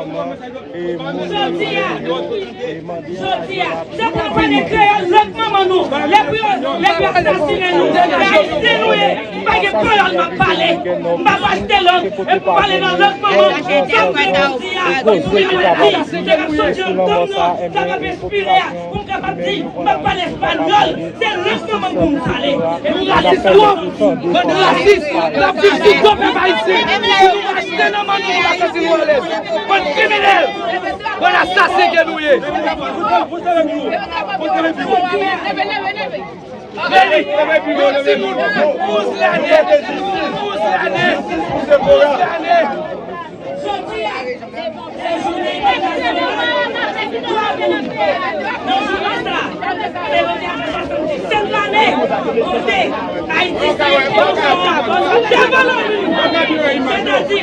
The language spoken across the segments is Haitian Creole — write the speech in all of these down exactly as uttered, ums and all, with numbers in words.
Jodi a, jodi a, se pou nou pale kreyòl, lòt manman nou, lè pou yo, lè pou yo asasinen nou, se Ayisyen nou ye, m pa gen kreyòl m ap pale, m pa achte lang, e pou pale nan lòt manman, sa pou jodi a, pou yo di, se k ap soti nan tanm nan, sa k ap enspire a, pou m kapab di, m ap pale espanyòl, se lòt manman pou m pale. E pou rasis twòp, bann rasis, n ap viv sou do pèp ayisyen. Si nou achte nan mann nou, nou pa santi nou alèz. Bann kriminèl, bann asasen ke nou ye. Meli, yon timoun onz lane, onz lane, onz lane. Jodi a, se jounen entènasyonal dwa moun. Nan jounen sa, se jodi a fè swasanndisèt lane, kote Ayiti se yon peyi devan loni. Sètadi,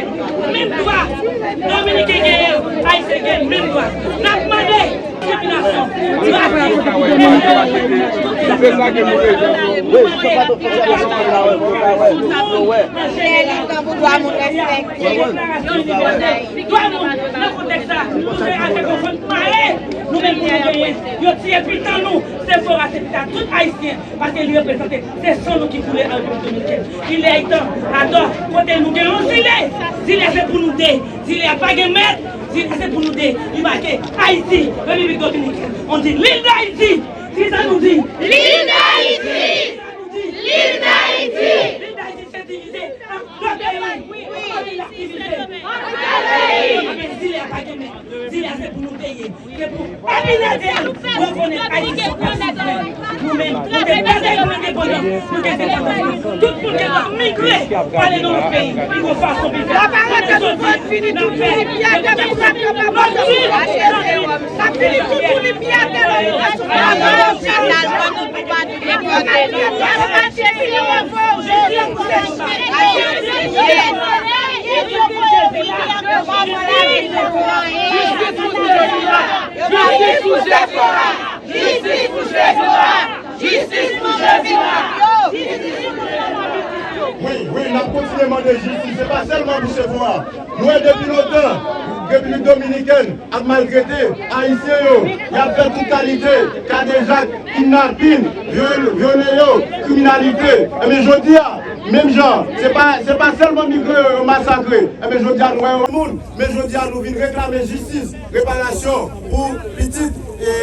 menm dwa Dominiken genyen, Ayisyen gen menm dwa. N ap mande Se sa ke nou bezwen. Dwa moun nan kontèks sa, nou fè atè konfront mare, nou menm pou nou genyen. Yo tiye pitit nou, Sephora se pitit tout Ayisyen, paske li reprezante, se san nou ki koule an Repiblik Dominikèn. Il est temps, atò, kote nou gen yon zile, zile se pou nou de, zile a pa gen mèt, zile se pou nou de, li make Ayiti, Repiblik Dominikèn. On di l'île d'Haïti. Kisa nou di? L'île d'Haïti! Kisa nou di? L'île d'Haïti! L'île d'Haïti se divize an de peyi. An de peyi. An de peyi. Zile a pa gen mèt. Zile a se pou nou peye. Se pou Abinader rekonèt Ayiti se yon pèp souvren. Nou menm, nou te batay pou endepandans. Nou te fè batay. Tout moun gen dwa migre, ale nan lòt peyi. Pi gwo fason pou fè. Tout moun fini, tout moun fini, pi atè, pou sa k kapab. Sa fini tout moun li pi atè la. Jistis pou Sephora! Jistis pou Sephora! Jistis pou Sephora! Jistis pou Sephora! Wi, wi, n ap kontinye mande jistis. Se pa sèlman pou Sephora. Nou wè depi lontan, Repiblik Dominikèn ap maltrete Ayisyen yo. Y ap fè tout kalite kadejak, kidnapin, vyol, vyole yo, kriminalite. Ebyen, jodi a, menm jan, se pa, se pa sèlman migran yo, yo masakre. Ebyen, jodi a, nou wè yon moun. Men jodi a, nou vin reklame jistis, reparasyon pou pitit, e,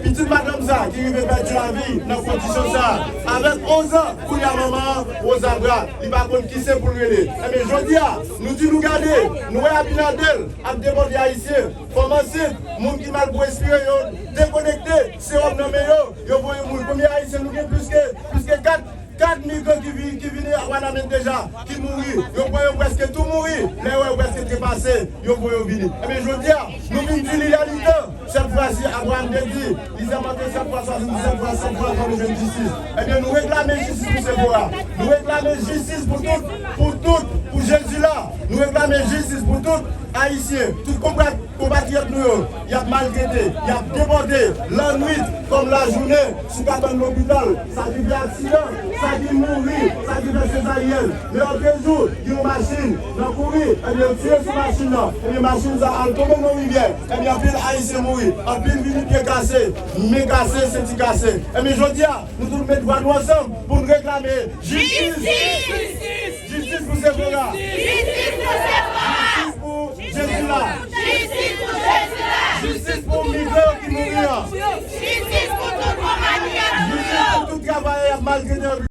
pitit madanm sa ki rive pèdi lavi nan kondisyon sa. Avèk onz an, kounye a manman an, Rosa Bra, li pa konn ki sen pou l rele. Ebyen, jodi a, nou di nou gade, nou wè Abinader ap depòte Ayisyen, fanm ansent, moun ki mal pou respire, yo dekonekte, sewòm nan men yo, yo voye mouri. Konbyen Ayisyen nou gen? Plis ke, plis ke kat, kat migran ki vi-, ki vini a Wanament deja, ki mouri. Yo pran yo prèske tou mouri. Lè yo wè yo prèske trepase, yo pran yo vini. Ebyen, jodi a, nou vin di li a li tan. Sèt fwa si Abraham te di, li sèmante sèt fwa, swasanndisèt fwa, sèt fwa, fò nou jwenn jistis. Ebyen, nou reklame jistis pou Sephora. Nou reklame jistis pou tout, pou tout, pou Jezi la. Nou reklame jistis pou tout Ayisyen, tout konpa-, konpatriyòt nou yo. Y ap maltrete, y ap depòte, lannwit kòm lajounen, sou kabann lopital, sa ki fè aksidan, sa ki mouri, sa ki fè sezaryèn. Men òtrejou, gen yon machin nan kouri, ebyen, yo tire sou machin nan, ebyen, machin sa al tonbe nan rivyè, ebyen, anpil Ayisyen mouri, anpil vini pye kase, men kase, senti kase. Ebyen, jodi a, nou tout met vwa nou ansanm pou n reklame jistis! Jistis pou Sephora! Jistis pou Sephora! Jistis pou Jezi la! Jistis pou Jezi la! Jistis pou migran yo ki mouri an! Jistis pou tout konpatriyòt nou yo! Jistis pou tout travayè y ap maltrete yo!